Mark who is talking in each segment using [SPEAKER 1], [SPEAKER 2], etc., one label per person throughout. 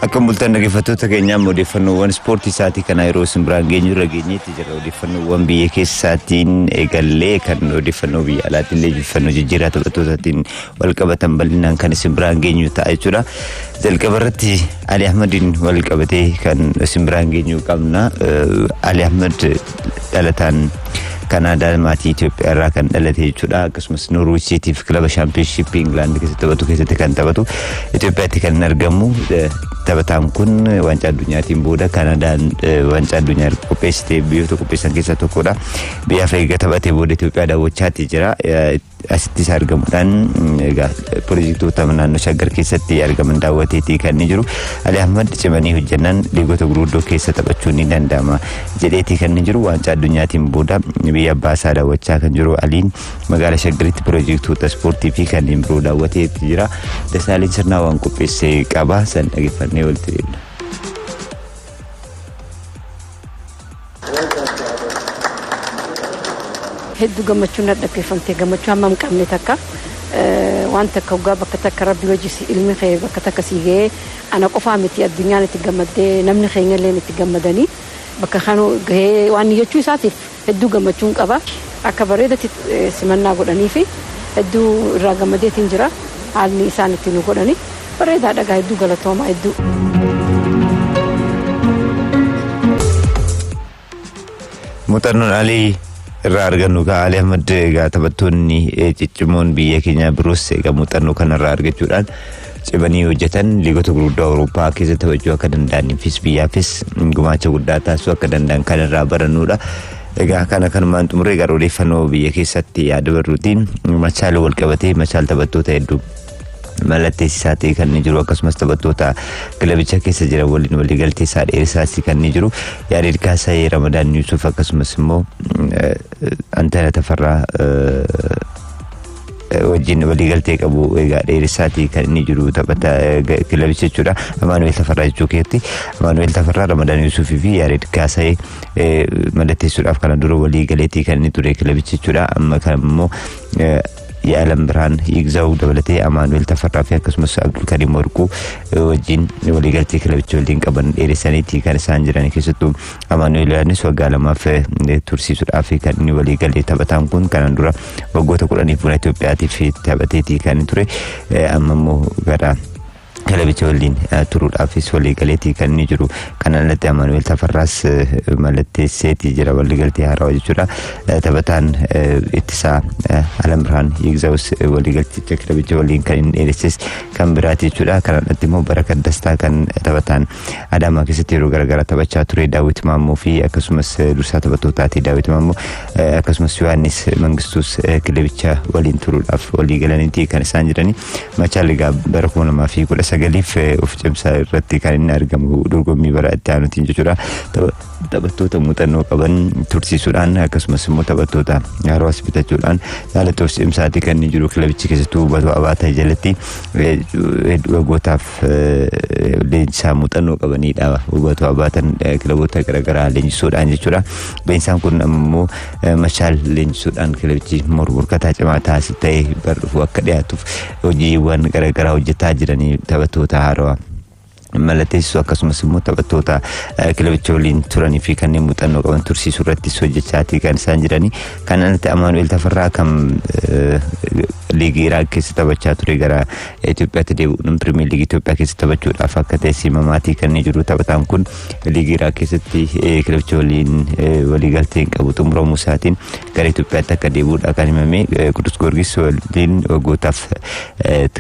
[SPEAKER 1] Akkam bultan, dhaggeeffattoota keenyaa? Odeeffannoowwan ispoortii isaatii kana yeroo isin biraan geenyu irra geenyeetti jira. Odeeffannoowwan biyya keessaatiin eegallee kan odeeffannoo biyya alaatiin illee odeeffannoo jijjiirraa taphattootaatiin wal qabatan bal'inaan kan isin biraan geenyu ta'a jechuudha. Jalqaba irratti Ali Ahmediin wal qabatee kan isin biraan geenyu qabna. Ali Ahmed dhalataan Kanaadaa, maatii Itoophiyaa irraa kan dhalate jechuudha. Akkasumas Norwich Cityf kilaba Championshipii Ingilaand keessatti taphatu keessatti kan taphatu, Itoophiyaatti kan argamu. Taphataan kun waancaa addunyaatiin booda Kanadaan waancaa addunyaa qopheessitee biyyoota qopheessan keessaa tokkodha. Biyyaaf eega taphatee booda Itoophiyaa daawwachaatti jira. Asittis argamuudhaan egaa pirojektoota naannoo Shaggar keessatti argaman daawwateetii kan inni jiru. Ali Ahmad cimanii hojjannaan liigota gurguddoo keessa taphachuun ni danda'ama jedheetii kan inni jiru. Waancaa addunyaatiin booda biyya abbaa isaa daawwachaa kan jiru Aliin magaalaa Shaggaritti pirojektoota ispoortii fi kanneen biroo daawwateetti jira. Dasaaliin sirnaa waan qopheesse qaba. San dhaggeeffannee walitti deemna.
[SPEAKER 2] Hedduu gammachuun na dhaggeeffamte, gammachuu hammam qabne takka waan takka waggaa bakka takka rabbi wajji ilmi kee bakka takka sii ga'ee, ana qofaa miti, addunyaan itti gammaddee, namni keenya illee itti gammadanii bakka kan gahee waan jechuu isaatiif hedduu gammachuun qaba. Akka bareedatti simannaa godhanii fi hedduu irraa gammadeetiin jira. Haalli isaan itti nu godhani bareedaa dhagaa, hedduu galatoomaa hedduu.
[SPEAKER 1] Muuxannoon Alii irraa argannu kaa Ali Ahmad, egaa taphattoonni ciccimoon biyya keenyaa biroos egaa muuxannoo kanarraa argachuudhaan cimanii hojjetan liigota gurguddoo Awurooppaa keessa taphachuu akka danda'aniifis biyyaafis gumaacha guddaa taasisuu akka danda'an kan irraa barannudha. Egaa kana kanumaan xumuree gara odeeffannoo biyya keessatti yaada barruutiin Machaal wal qabatee, Machaal taphattoota hedduu mallatteessisaa ta'e kan inni jiru, akkasumas taphattoota kilabicha keessa jiran waliin waliigaltee isaa dheeressaas kan inni jiru. Yaareed Kaasaayee, Ramadaan Yuusuf, akkasumas immoo Antana Tafarraa wajjin waliigaltee qabu egaa dheeressaatii kan inni jiru taphata kilabicha jechuudha. Amaanu'eel Tafarraa jechuu keetti. Amaanu'eel Tafarraa, Ramadaan Yuusufii fi Yaareed Kaasaayee mallatteessuudhaaf kana dura waliigaleetii kan inni ture kilabicha jechuudha. Amma kan immoo Yaalam Birhaan Yigzaw dabalatee Amaanu'eel Tafarraa fi akkasumas Abdulkariim Warquu wajjin waliigaltee kilabicha waliin qaban dheeressaniiti kan isaan jiran. Keessattuu Amaanu'eel Yohaannis waggaa 2f tursiisuudhaaf kan inni waliigalee. Taphataan kun kanaan dura waggoota 10f buna Itoophiyaatiif taphateetii kan inni ture. Amma immoo gara kilabicha waliin turuudhaafis waliigaleetii kan inni jiru. Kana alatti Amaanu'eel Tafarraas mallatteesseetii jira waliigaltee haarawaa jechuudha. Taphataan ittisaa Alam Birhaan Yigzaawus waliigalticha kilabicha waliin kan inni dheeresses kan biraati jechuudha. Kana alatti immoo Barakat Dastaa kan taphataan Adaamaa keessatti yeroo garaagaraa taphachaa ture, Daawit Maammoo fi akkasumas dursaa taphattootaati Daawit Maammoo, akkasumas Yohaannis Mangistuus kilabicha waliin turuudhaaf waliigalaniiti kan isaan jirani. Machaal egaa bara 2019f of cimsaa irratti kan inni argamu dorgommii bara itti aanutiin jechuudha. Taphattoota muuxannoo qaban tursiisuudhaan akkasumas immoo taphattoota haaroos bitachuudhaan yaala of cimsaati kan inni jiru kilabichi, keessattuu Hubatoo Abaataa jalatti waggootaaf leenjisaa muuxannoo qabanidha. Hubatoo Abaatan kilaboota garaagaraa leenjisuudhaan jechuudha. Leensaan kun ammoo Machaal leenjisuudhaan kilabichi morkataa cimaa taasise ta'ee bara dhufu akka dhiyaatuuf hojiiwwan garaagaraa hojjetaa jiranii, taphattoota haarawaa mallatteessisuu akkasumas immoo taphattoota kilabicha waliin turanii fi kanneen muuxannoo qaban tursiisuu irrattis hojjechaatii kan isaan jiranii. Kan alatti Amaanu'eel Tafarraa kan liigii Iraaq keessa taphachaa ture gara Itoophiyaatti deebi'uun Pirimeer Liigii Itoophiyaa keessa taphachuudhaaf akka ta'e simamaatii kan inni jiru. Taphataan kun liigii Iraaq keessatti kilabicha waliin waliigalteen qabu xumuramuu isaatiin gara Itoophiyaatti akka deebi'uudha kan himame. Qudus Goorgis waliin waggootaaf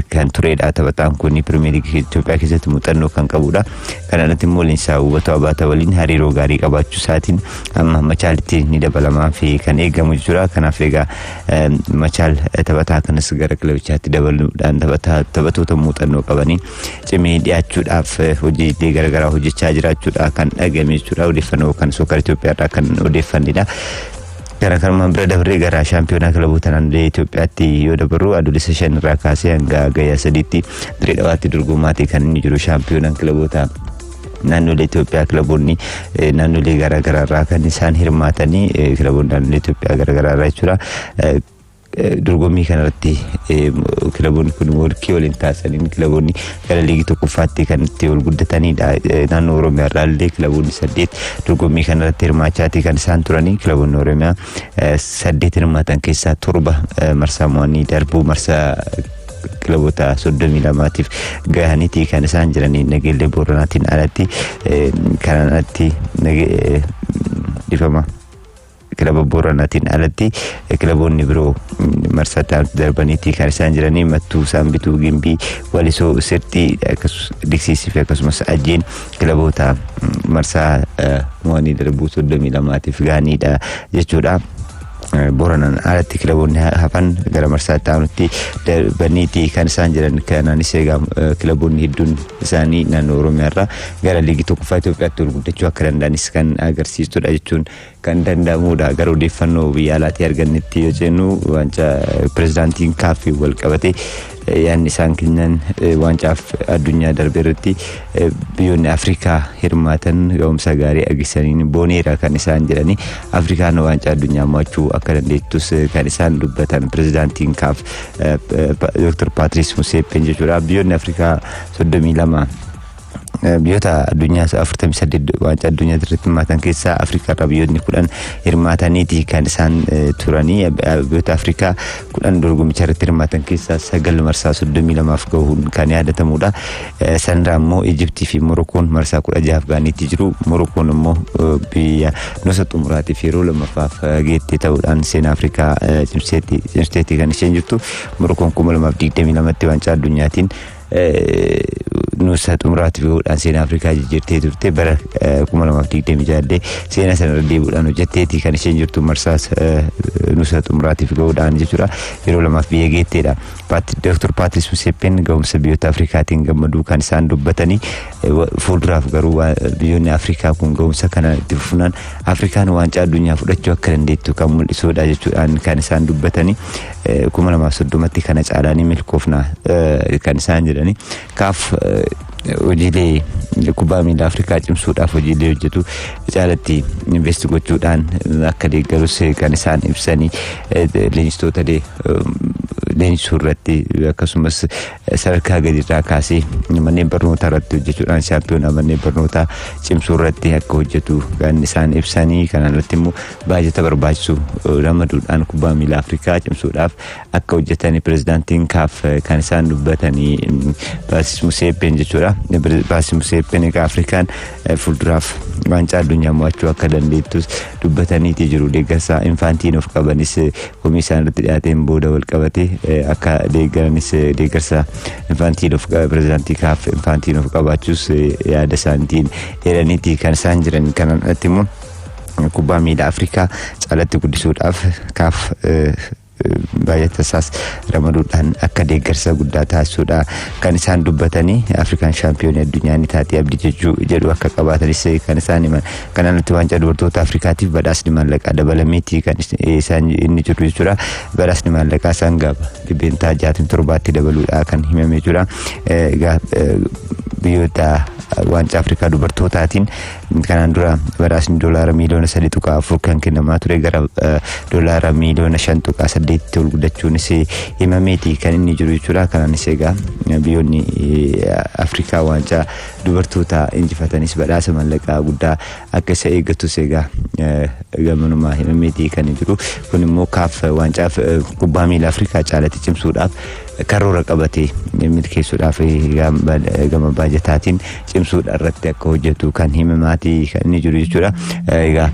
[SPEAKER 1] kan turedha. Taphataan kun Pirimeer Liigii Itoophiyaa keessatti muuxannoo kan qabudha. Kana irratti immoo leenjisaa Hubatoo Abaataa waliin hariiroo gaarii qabaachuu isaatiin amma Machaalitti ni dabalamaa fi kan eegamu jechuudha. Kanaaf egaa Machaal taphataa kanas gara kilabichaatti dabaluudhaan taphattoota muuxannoo qabanii cimee dhiyaachuudhaaf hojiilee garaagaraa hojjechaa jiraachuudha kan dhagame jechuudha. Odeeffannoo kan Soccer Itoophiyaa irraa kan odeeffannedha. Gara kanumaan bira dabarree gara shaampiyoonaa kilaboota naannolee Itoophiyaatti yoo dabarru, Adoolessa 5 irraa kaasee hanga Gayyaa 3tti Dirree Dhawaatti dorgomaatii kan inni jiru shaampiyoonaan kilaboota naannolee Itoophiyaa, kilaboonni naannolee garaagaraa irraa kan isaan hirmaatanii, kilaboonni naannolee Itoophiyaa garaagaraa irraa jechuudha. Dorgommii kanarratti kilaboonni kun morkii waliin taasisaniin kilaboonni gara liigii tokkoffaatti kan itti ol guddatanidha. Naannoo Oromiyaa irraa illee kilaboonni 8 dorgommii kanarratti hirmaachaati kan isaan turanii. Kilaboonni Oromiyaa 8 hirmaatan keessaa 7 marsaa mo'anii darbuu marsaa kilaboota 32tiif gahaniiti kan isaan jiranii. Nageellee Booranaatiin alatti, kanaan alatti, dhifama, kilaba Booranaatiin alatti kilaboonni biroo marsaa darbaniiti kan isaan jiranii. Mattuu, Saambituu, Gimbii, Walisoo, Sirxii, Diksiisii fi akkasumas Ajjeen kilaboota marsaa mo'anii darbuu 32tiif gahanidha jechuudha. Booranaan alatti kilaboonni hafan gara marsaa itti aanutti darbaniiti kan isaan jiran. Kanaanis egaa kilaboonni hedduun isaanii naannoo Oromiyaa irraa gara liigii tokkoffaa Itoophiyaatti ol guddachuu akka danda'anis kan agarsiistudha jechuun kan danda'amudha. Gara odeeffannoo biyya alaatii argannetti yoo jennu, waancaa pirezidaantiin kaaffii wal qabate yaadni isaan kennan waancaaf addunyaa darbe irratti biyyoonni Afrikaa hirmaatan ga'umsa gaarii agarsiisaniin booneera kan isaan jedhani. Afrikaan waancaa addunyaa mo'achuu akka dandeettus kan isaan dubbatan pirezidaantiin kaaf Dr. Paatris Museeppeen jechuudha. Biyyoonni Afrikaa 32, biyyoota addunyaa 48 waancaa addunyaa irratti hirmaatan keessaa Afrikaa irraa biyyoonni 10 hirmaataniiti kan isaan turanii. Biyyoota Afrikaa 10 dorgommicha irratti hirmaatan keessaa 9 marsaa 32f gahuun kan yaadatamudha. Sanirraa immoo Ijiptii fi Morokoon marsaa 16f gahaniitti jiru. Morokoon immoo biyya nuusa xumuraatiif yeroo lammaffaaf geettee ta'uudhaan seenaa Afrikaa cimseetti kan isheen jirtu. Morokoon 2022tti waancaa addunyaatiin nuusa xumuraatiif gahuudhaan seenaa Afrikaa jijjiirtee turte. Bara 2026 illee seenaa sanarra deebi'uudhaan hojjetteeti kan isheen jirtu, marsaa nuusa xumuraatiif gahuudhaan jechuudha. Yeroo lamaaf biyya geetteedha. Dr. Paatris Museppeen gahumsa biyyoota Afrikaatiin gammaduu kan isaan dubbatanii, fuulduraaf garuu biyyoonni Afrikaa kun gahumsa kana itti fufunaan Afrikaan waancaa addunyaa fudhachuu akka dandeettu kan mul'isuudha jechuudhaan kan isaan dubbatanii. 2030tti kana caalanii milkoofna kan isaan jedhanii. Kaaf hojiilee kubbaa miilaa Afrikaa cimsuudhaaf hojiilee hojjetu caalatti invest gochuudhaan akka deeggarus kan isaan ibsanii, leenjistoota leenjisuu irratti akkasumas sadarkaa gadiirraa kaasee manneen barnootaa irratti hojjechuudhaan shaampiyoonaa manneen barnootaa cimsuu irratti akka hojjetu kan isaan ibsanii. Kanaan irratti immoo baajata barbaachisu ramaduudhaan kubbaa miilaa Afrikaa cimsuudhaaf akka hojjetanii pirezidaantiin kaaf kan isaan dubbatanii Paatris Museeppeen jechuudha. Paatris Museeppeen egaa Afrikaan fuulduraaf waancaa addunyaa mo'achuu akka dandeettus dubbataniiti jiru. Deeggarsa Infaantiinoof qabanis komii isaan irratti dhiyaateen booda wal qabate akka deeggaranis, deeggarsa Infaantiinoof, pirezidaantii kaaf Infaantiinoof qabaachuus yaada isaaniitiin eeraniiti kan isaan jiran. Kanaan alatti immoo kubbaa miilaa Afrikaa caalatti guddisuudhaaf kaaf baay'ata isaas ramaduudhaan akka deeggarsa guddaa taasisuudha kan isaan dubbatanii. Afrikaan shaampiyoonii addunyaa ni taatee abdii jechuu jedhu akka qabaatanis kan isaan himan. Kanaan alatti waancaa dubartoota Afrikaatiif badhaasni maallaqaa dabalameeti kan isaan inni jiru jechuudha. Badhaasni maallaqaa isaan gaafa 67%tti dabaluudha kan himame jechuudha. Biyyoota waancaa Afrikaa dubartootaatiin kanaan dura badhaasni doolaara miiliyoona 3.4 kan kennamaa ture gara doolaara miiliyoona 5.8tti ol guddachuunis himameeti kan inni jiru jechuudha. Kanaanis egaa biyyoonni Afrikaa waancaa dubartoota injifatanis badhaasa maallaqaa guddaa akka isa eeggatus egaa gamanumaa himameeti kan jiru. Kun immoo kaaf waancaa kubbaa miilaa Afrikaa caalatti cimsuudhaaf karoora qabatee milkeessuudhaaf gama baajataatiin cimsuudha irratti akka hojjetu kan himamaatii kan inni jiru jechuudha. Egaa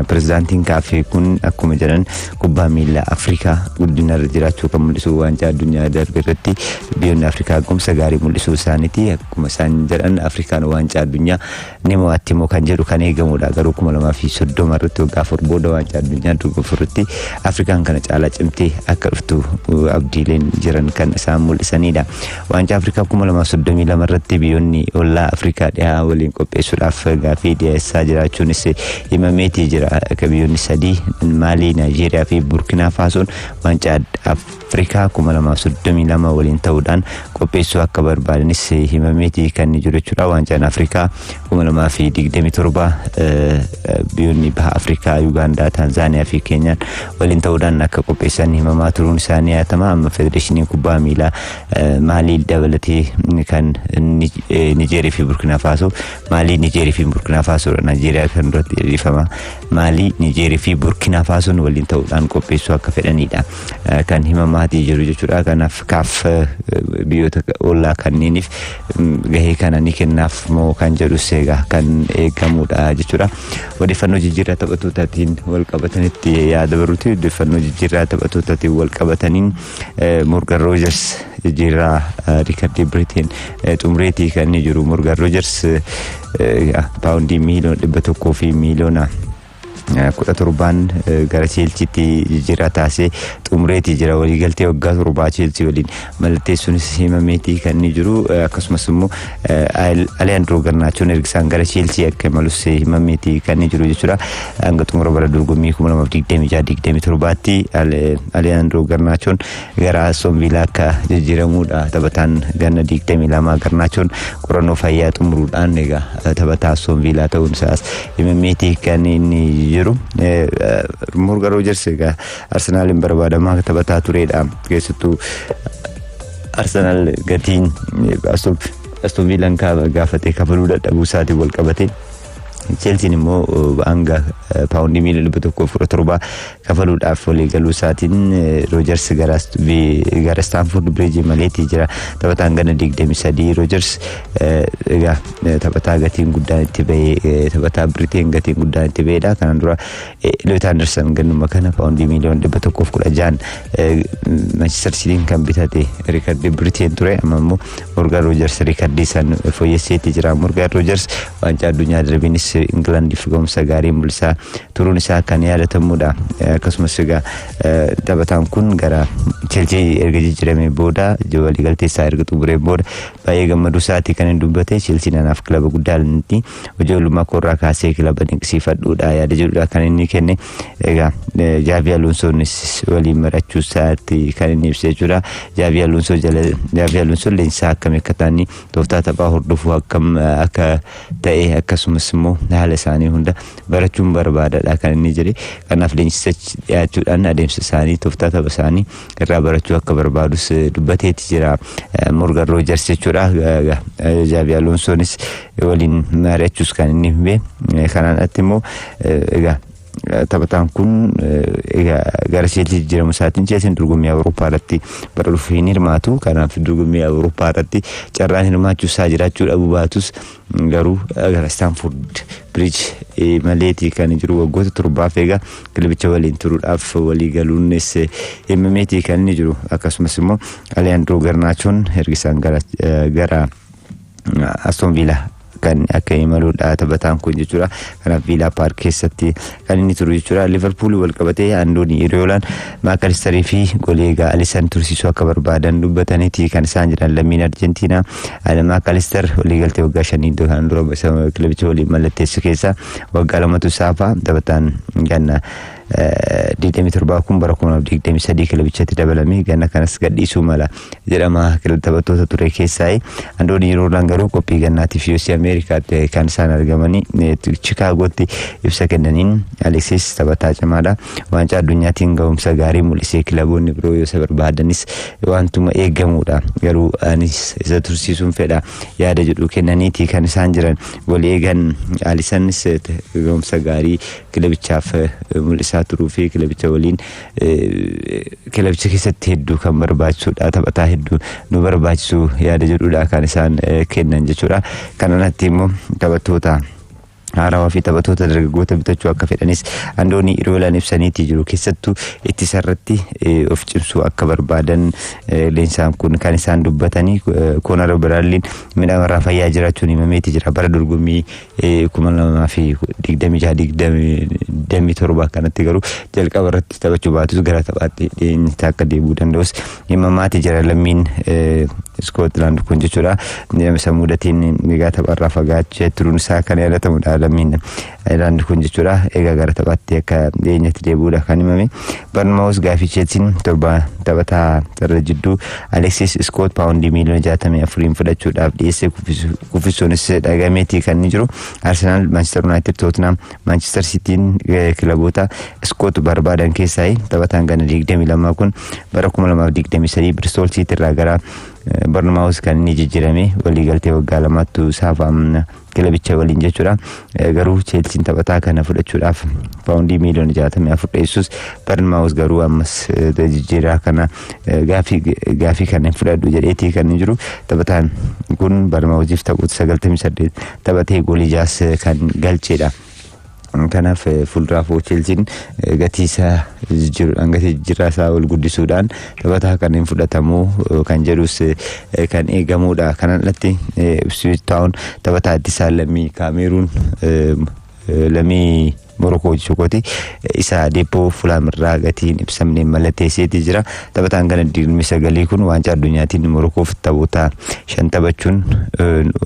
[SPEAKER 1] pirezidaantiin kaafee kun akkuma jedhan kubbaa miilaa Afrikaa guddina irra jiraachuu kan mul'isu waancaa addunyaa darbe irratti biyyoonni Afrikaa gahumsa gaarii mul'isuu isaaniiti. Akkuma isaan jedhan Afrikaan waancaa addunyaa ni mo'atti immoo kan jedhu kan eegamudha. Garuu 2030 irratti, waggaa 4 booda, waancaa addunyaa dorgomu irratti Afrikaan kana caalaa cimtee akka dhuftu abdiileen jiran kan isaan mul'isanidha. Waancaa Afrikaa 2032 irratti biyyoonni ollaa Afrikaa dhihaa waliin qopheessuudhaaf gaaffii dhiyeessaa jiraachuunis himameeti. himameetii jira. Akka biyyoonni sadii, Maalii, Naayijeeriyaa fi Burkinaa Faasoon, waancaa Afrikaa 2032 waliin ta'uudhaan qopheessuu akka barbaadanis himameetii kan jiru jechuudha. Waancaan Afrikaa 2027 biyyoonni baha Afrikaa, Yugaandaa, Taanzaaniyaa fi Keenyaan waliin ta'uudhaan akka qopheessan himamaa turuun isaanii yaadatama. Amma federeeshiniin kubbaa miilaa Maalii dabalatee kan Nijeerii fi Burkinaa Faasoo, Maalii, Nijeerii fi Burkinaa Faasoodha. Naayijeeriyaa kan duratti dhiifama. Maalii, Nijeerii fi Burkinaa Faasoon waliin ta'uudhaan qopheessuu akka fedhanidha kan himamaatii jiru jechuudha. Kanaaf kaaf biyyoota ollaa kanneeniif gahee kana ni kennaaf moo kan jedhus egaa kan eegamudha jechuudha. Odeeffannoo jijjiirraa taphattootaatiin wal qabatanitti yaada baruuti. Odeeffannoo jijjiirraa taphattootaatiin wal qabataniin Morgan Rogers jijjiirraa riikardii Biriteen xumureetii kan inni jiru. Morgan Rogers paawundii 100 miiliyoona fi miiliyoona 17n gara Cheelsiitti jijjiirraa taasisee xumureetii jira. Waliigaltee waggaa 7 Cheelsii waliin mallatteessuunis himameetii kan inni jiru. Akkasumas immoo Aliyaandroo Garnaachoon ergisaan gara Cheelsii akka imalus himameetii kan inni jiru jechuudha. Hanga xumura bara dorgommii 2026-27tti Aliyaandroo Garnaachoon gara Aston Villaa akka jijjiiramuudha. Taphataan ganna 22 Garnaachoon qorannoo fayyaa xumuruudhaan egaa taphataa Aston Villaa ta'uun isaas himameetii kan inni jiru. Morgan Rogers egaa Arsenaaliin barbaadamaa taphataa turedha. Keessattuu Arsenaal gatiin Aston Villaan gaafate kafaluu dadhabuu isaatiin wal qabate, Cheelsiin immoo hanga paawundii 117 miiliyoona kafaluudhaaf waliigaluu isaatiin Roojers gara Staamford Biriijii maleetii jira. Taphataan ganna 23 Roojers egaa taphataa gatiin guddaan itti bahee, taphataa Biriteen gatiin guddaan itti bahedha. Kanaan dura Elliot Anderson gannuma kana paawundii 116 miiliyoona Manchester Cityin kan bitate riikardii Biriteen ture. Amma immoo Morgan Roojers riikardii san fooyyesseetii jira. Morgan Roojers waancaa addunyaa darbiinis Ingilaandiif ga'umsa gaarii mul'isaa turuun isaa kan yaadatamudha. Akkasumas egaa taphataan kun gara Cheelsii erga jijjiiramee booda, waliigaltee isaa erga xumuree booda, baay'ee gammaduu isaatii kan hin dubbate. Cheelsiin anaaf kilaba guddaa miti, ijoollummaa koorraa kaasee kilaba dinqisiifadhuudha yaada jedhudha kan inni kenne. Egaa Jaavi Alonsoonis waliin mari'achuu isaatti kan inni ibse jechuudha. Jaavi Alonsoo jala, Jaavi Alonsoo leenjisaa akkamii akka ta'anii, tooftaa taphaa hordofuu akkam akka ta'e, akkasumas immoo haala isaanii hunda barachuun barbaadadha kan inni jedhe. Kanaaf leenjisachi dhiyaachuudhaan adeemsa isaanii, tooftaa tapha isaanii irraa barachuu akka barbaadus dubbateeti jira Morgan Rogers jechuudha. Jaavi Alonsoonis waliin mari'achuus kan inni hime. Kanaan alatti immoo egaa taphataan kun egaa gara Cheelsii jijjiiramu isaatiin Cheelsiin dorgommii Awurooppaa irratti bara dhufu hin hirmaatu. Kanaaf dorgommii Awurooppaa irratti carraan hirmaachuu isaa jiraachuu dhabuu baatus, garuu gara Staamford Biriij maleetii kan jiru. Waggoota 7f egaa kilabicha waliin turuudhaaf walii galuunis himameetii kan inni jiru. Akkasumas immoo Aliyaandroo Garnaachoon ergisaan gara Aston Villaa kan akka imaluudha taphataan kun jechuudha. Kanaaf Viilaa Paark keessatti kan inni turu jechuudha. Liverpool wal qabatee Andooni Iriyoolaan Maakalistarii fi golee egaa Alisan tursiisuu akka barbaadan dubbataniiti kan isaan jiran. Lammiin Arjentiinaa Maakalister waliigaltee waggaa 5 kan dura kilabicha waliin mallatteessu keessa waggaa 2tu saafa. Taphataan ganna 27 kun bara 2023 kilabichatti dabalame, ganna kanas gadhiisuu mala jedhama taphattoota ture keessaa. Andooni Iriyoolaan garuu qophii gannaatiif yoosii Ameerikaatti kan isaan argamanii Chikaagootti ibsa kennaniin, Aleksis taphataa cimaadha. Waancaa addunyaatiin ga'umsa gaarii mul'isee, kilaboonni biroo yoo isa barbaadanis wantuma eegamudha. Garuu anis isa tursiisuun fedha yaada jedhu kennaniiti kan isaan jiran. Walii eegan Alisanis ga'umsa gaarii kilabichaaf mul'isaa turuu fi kilabicha waliin kilabicha keessatti hedduu kan barbaachisudha. Taphataa hedduu nu barbaachisu yaada jedhudha kan isaan kennan jechuudha. Kanarratti immoo taphattoota haarawaa fi taphattoota dargaggoota bitachuu akka fedhanis Andoonii Iroolaan ibsaniitii jiru. Keessattuu ittisa irratti of cimsuu akka barbaadan leensaan kun kan isaan dubbatanii. Koonar Biraadliin midhamarraa fayyaa jiraachuun himameetii jira. Bara dorgommii 2026-27 kanatti garuu jalqaba irratti taphachuu baatus, gara taphaatti dhiyeenyatti akka deebi'uu danda'us himamaatii jira lammiin Iskootlaand kun jechuudha. Isa mudateen egaa tapharraa fagaachee turuun isaa kan yaadatamudha. Lammiin Ayilaand kun jechuudha. Egaa gara taphaatti akka dhiyeenyatti deebi'uudha kan himame. Barnamaawus gaafii Cheelsiin torba taphataa sarara jidduu Alexis Scott paawundii miiliyoona 64 fudhachuudhaaf dhiyeesse kuffisuunis dhagameetii kan inni jiru. Arsenaal, Manchester United, Tottenham, Manchester Cityin kilaboota Scott barbaadan keessaa. Taphataan gana 22 kun bara 2023 Bristol City irraa gara Barnamaawus kan inni jijjiirame waliigaltee waggaa 2tti isaaf kilabicha waliin jechuudha. Garuu Cheelsiin taphataa kana fudhachuudhaaf paawundii miiliyoona 64 dhiyeessus, Barnamaawus garuu ammas jijjiirraa kana gaafii kana hin fudhadhu jedheetii kan inni jiru. Taphataan kun Barnamaawusiif taphoota 98 taphatee goolii 6 kan galchedha. Kanaaf fuulduraaf Cheelsiin gatii isaa jijjiiruudhaan, gatii jijjiirraa isaa ol guddisuudhaan taphataa kan hin fudhatamuu kan jedhus kan eegamudha. Kanan alatti Ipswich Town taphataa ittisaa lammii Kaameruun, lammii Morokoo jechuukooti, isa Deepoo Fulaamirraa gatiin ibsamne mallatteesseetii jira. Taphataan kana 29 kun waancaa addunyaatiin Morokoof taphoota 5 taphachuun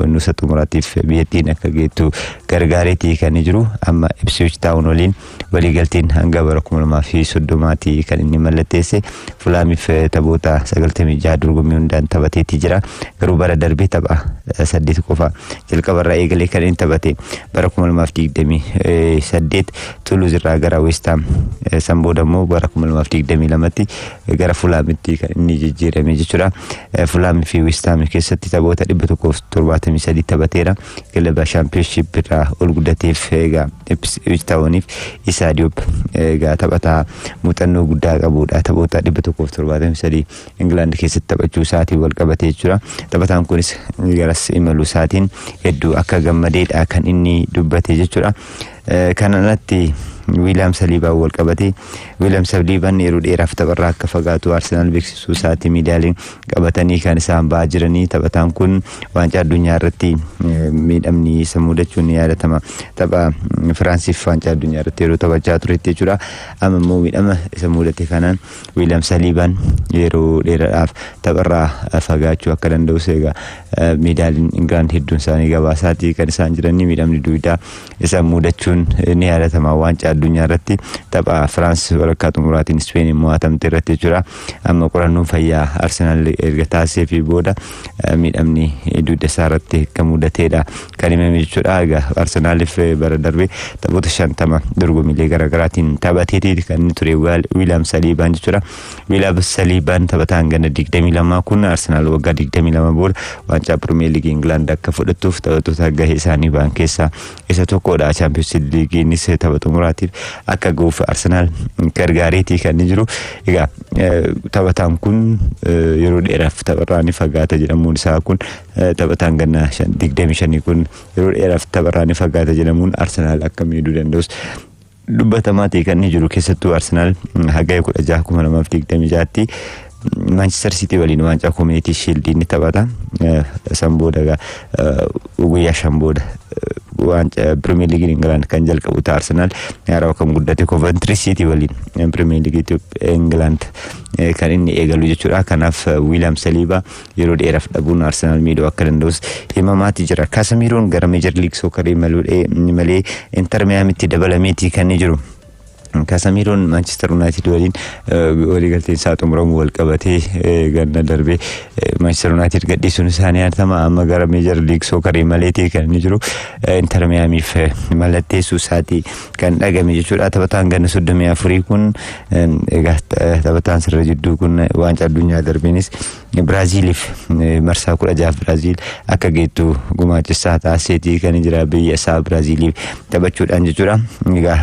[SPEAKER 1] nusa xumuraatiif biyyattiin akka geettu gargaareetii kan jiru. Amma Ipswich Town waliin waliigalteen hanga bara 2030tti kan inni mallatteesse. Fulaamiif taphoota 96 dorgommii hundaan taphateetii jira. Garuu bara darbee tapha 8 qofa jalqabarraa eegalee kan inni taphate. Bara 2028 Tuluuz irraa gara West Ham, san booda immoo bara 2022tti gara Fulaamitti kan inni jijjiirame jechuudha. Fulaamii fi West Ham keessatti taphoota 173 taphateera. Kilaba Championship irraa ol guddateef egaa Ipswich Towniif Isaa Diop egaa taphataa muuxannoo guddaa qabudha. Taphoota 173 Ingilaand keessatti taphachuu isaatiin wal qabate jechuudha. Taphataan kunis garas imaluu isaatiin hedduu akka gammadeedha kan inni dubbate jechuudha. Kana alatti Wiiliyaam Saliibaan wal qabate, Wiiliyaam Saliibaan yeroo dheeraaf tapharraa akka fagaatu Arsenaal beeksisuu isaatii miidiyaaleen qabatanii kan isaan ba'aa jiranii. Taphataan kun waancaa addunyaa irratti miidhamni isa mudachuun ni yaadatama. Tapha Firaansiif waancaa addunyaa irratti yeroo taphachaa turetti jechuudha. Amma immoo miidhama isa mudate kanaan Wiiliyaam Saliibaan yeroo dheeraadhaaf tapharraa fagaachuu akka danda'us egaa miidiyaaleen Ingilaand hedduun isaanii gabaasaatii kan isaan jiranii. Miidhamni duwidaa isa mudachuun ni yaadatama, waancaa addunyaa irratti tapha Firaans walakkaa xumuraatiin Ispeeniin mo'atamte irratti jechuudha. Amma qorannoon fayyaa Arsenaal erga taasisee fi booda miidhamni dugda isaa irratti akka mudateedha kan himame jechuudha. Egaa Arsenaaliif bara darbe taphoota 50 dorgommiilee garaagaraatiin taphateeti kan inni ture Wiiliyaam Saliibaan jechuudha. Wiiliyaam Saliibaan taphataan ganna 22 kun Arsenaal waggaa 22 booda waancaa Pirimeer Liigii Ingilaand akka fudhattuuf taphattoota gahee isaanii ba'an keessaa isa tokkodha. Chaampiyoons Liigiinis tapha xumuraatiif akka ga'uuf Arsenaal gargaareetii kan inni jiru. Egaa taphataan kun yeroo dheeraaf tapharraa ni fagaata jedhamuun isaa kun, taphataan ganna 25 kun yeroo dheeraaf tapharraa ni fagaata jedhamuun Arsenaal akka miidhuu danda'us dubbatamaa ta'e kan inni jiru. Keessattuu Arsenaal hagaya 16, 2026tti Manchester City waliin waancaa Community Shield ni taphata. San booda guyyaa 5 booda waancaa Pirimeer Liigii Ingilaand kan jalqabu ta'a. Arsenaal haarawaa kan guddate Coventry City waliin Pirimeer Liigii Ingilaand kan inni eegalu jechuudha. Kanaaf Wiiliyaam Saliiba yeroo dheeraaf dhabuun Arsenaal miidhuu akka danda'us himamaati jira. Kaasamiroon gara Major League Soccerii malee Inter Miamitti dabalameetii kan inni jiru. Kaasamiroon Manchester United waliin waliigalteen isaa xumuramuu wal qabatee ganna darbee Manchester United gadhiisuun isaanii yaadatama. Amma gara Major League Soccerii maleetii kan inni jiru Inter Miamiif mallatteessuu isaatii kan dhagame jechuudha. Taphataan ganna 34 kun, egaa taphataan sirra jidduu kun waancaa addunyaa darbeenis Biraaziiliif marsaa 16 Biraaziil akka geettu gumaachisaa taasiseetii kan jira biyya isaa Biraaziiliif taphachuudhaan jechuudha. Egaa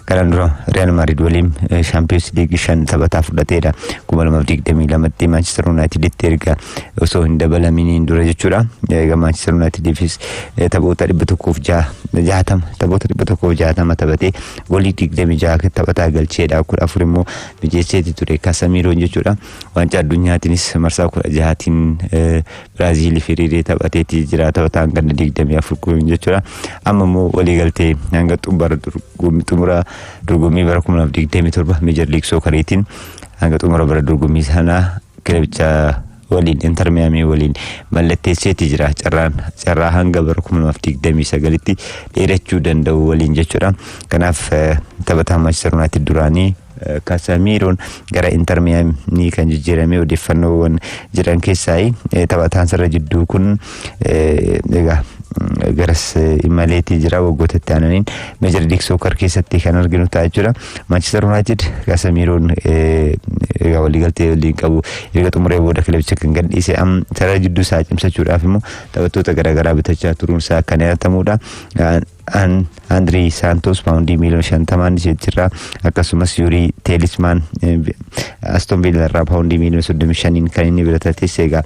[SPEAKER 1] kanaan dura Real Madrid waliin Champions League shan taphataa fudhateedha. 2022tti Manchester Uniteditti erga osoo hin dabalaminiin dura jechuudha. Egaa Manchester Unitediifis taphoota 160, taphoota 160 taphatee goolii 26 taphataa galcheedha. 14 immoo mijeesseeti ture Kasamiroon jechuudha. Waancaa addunyaatiinis marsaa 16tiin Biraaziiliif hiriiree taphateeti jira taphataan ganna 24 kun jechuudha. Amma immoo waliigaltee hanga xumura dorgommii bara 2027 Major League Socceriitiin hanga xumura bara dorgommii sanaa kilabicha Waliin Inter Miyaamii waliin mallatteesseeti jira, carraan carraa hanga bara 2029tti dheerachuu danda'u waliin jechuudha. Kanaaf taphataa Manchester United duraanii Kasamiiroon gara Inter Miyaamii kan jijjiirame odeeffannoowwan jiran keessaa taphataan sarara jidduu kun egaa garas imaleetii jira, waggoota itti aananiin Major League Soccer keessatti kan arginu ta'a jechuudha. Manchester United Kasamiiroon egaa waliigaltee waliin qabu erga xumuree booda kilabicha kan gadhiise, sarara jidduu isaa cimsachuudhaaf immoo taphattoota garaagaraa bitachaa turuun isaa kan yaadatamudha. Andrii Saantos paawundii miiliyoona 50n ishee, akkasumas Yuurii Teelismaan Aston Villa irraa paawundii miiliyoona 35n kan inni bitates egaa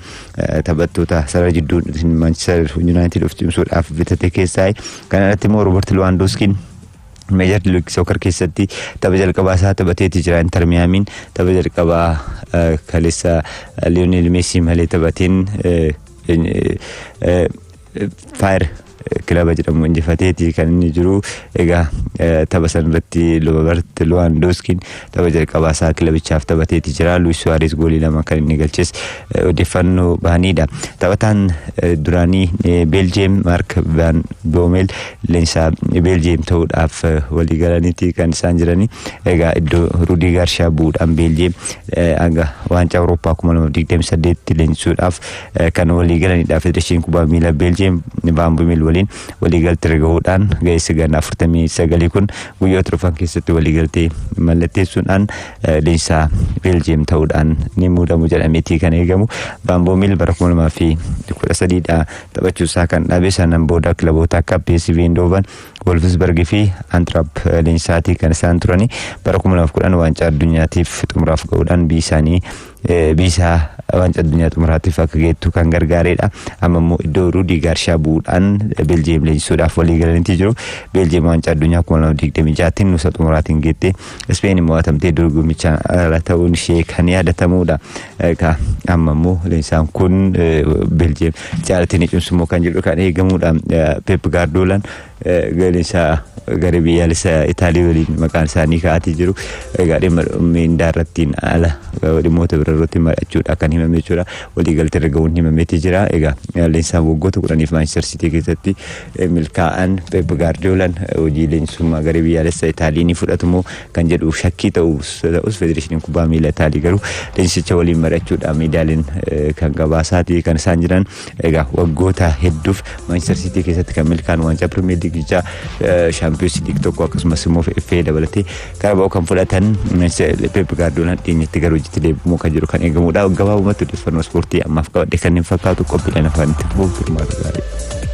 [SPEAKER 1] taphattoota sarara jidduu Manchester United of cimsuudhaaf bitate keessaa. Kana irratti immoo Roobert Lewandowskiin Major League Soccer keessatti tapha jalqabaa isaa taphateeti jira. Inter Miyaamiin tapha jalqabaa kaleessa Lionel Messi malee taphateen Fire kilaba jedhamu injifateeti kan inni jiru. Egaa tapha san irratti Roobert Lewandowskiin tapha jalqabaa isaa kilabichaaf taphateeti jira. Luis Suarez goolii lama kan inni galches odeeffannoo bahanidha. Taphataan duraanii Beeljeem Mark Van Boomel leenjisaa Beeljeem ta'uudhaaf walii galaniiti kan isaan jirani. Egaa iddoo Rudii Gaarshaa bu'uudhaan Beeljeem hanga waancaa Awurooppaa 2028 leenjisuudhaaf kan walii galanidha. Federeeshiniin kubbaa miilaa Beeljeem Van Boomel waliin waliigaltee irra gahuudhaan ga'eessa ganna 49 kun guyyoota dhufan keessatti waliigaltee mallatteessuudhaan leenjisaa Beeljeem ta'uudhaan ni muudamu jedhameetii kan eegamu. Van Boomel bara 2013dha taphachuusaa kan dhaabe. Sanaan booda kilaboota akka PSV Eindhoven, Wolfsburg fi Antwerp leenjisaatii kan isaan turani. Bara 2010 waancaa addunyaatiif xumuraaf gahuudhaan biyyi isaanii biyyi isaa waancaa addunyaa xumuraatiif akka geettu kan gargaaredha. Amma immoo iddoo Ruudii Gaarshaa bu'uudhaan Beeljeem leenjisuudhaaf walii galaniitii jiru. Beeljeem waancaa addunyaa 2026tiin nuusa xumuraatiin geette Ispeen mo'atamtee dorgommicha ala ta'uun ishee kan yaadatamudha. Amma immoo leenjisaan kun Beeljeem caalatti ni cimsu immoo kan jedhu kan eegamudha. Pep Gaardoolaan leenjisaa garee biyyaalessa Itaalii waliin maqaan isaanii ka'aatii jiru. Egaa dhimma miindaa irrattiin ala dhimmoota bira irratti mari'achuudha kan himame jechuudha. Waliigaltee irra gahuun himameetii jira. Egaa leenjisaan waggoota 10f Maanchister Siitii keessatti milkaa'an Pep Gaardiyoolaan hojii leenjisummaa garee biyyaalessa Itaalii ni fudhatu moo kan jedhu shakkii ta'us, federeeshiniin kubbaa miilaa Itaalii garuu leenjisicha waliin mari'achuudha miidiyaaleen kan gabaasaatii kan isaan jiran. Egaa waggoota hedduuf Maanchister Siitii keessatti kan milkaa'an, waancaa Pirimeer Liigichaa, Shaampiyoons Liig tokko, akkasumas immoo FA dabalatee Carabao kan fudhatan Pep Gaardiyoolaan dhiyeenyatti gara hojiitti deebi'uu kan jiru kan eegamudha. Gabaabumatti odeeffannoo ispoortii ammaaf qabadhe kanneen fakkaatu, qophiileen afaan itti fufuuf turmaata gaarii.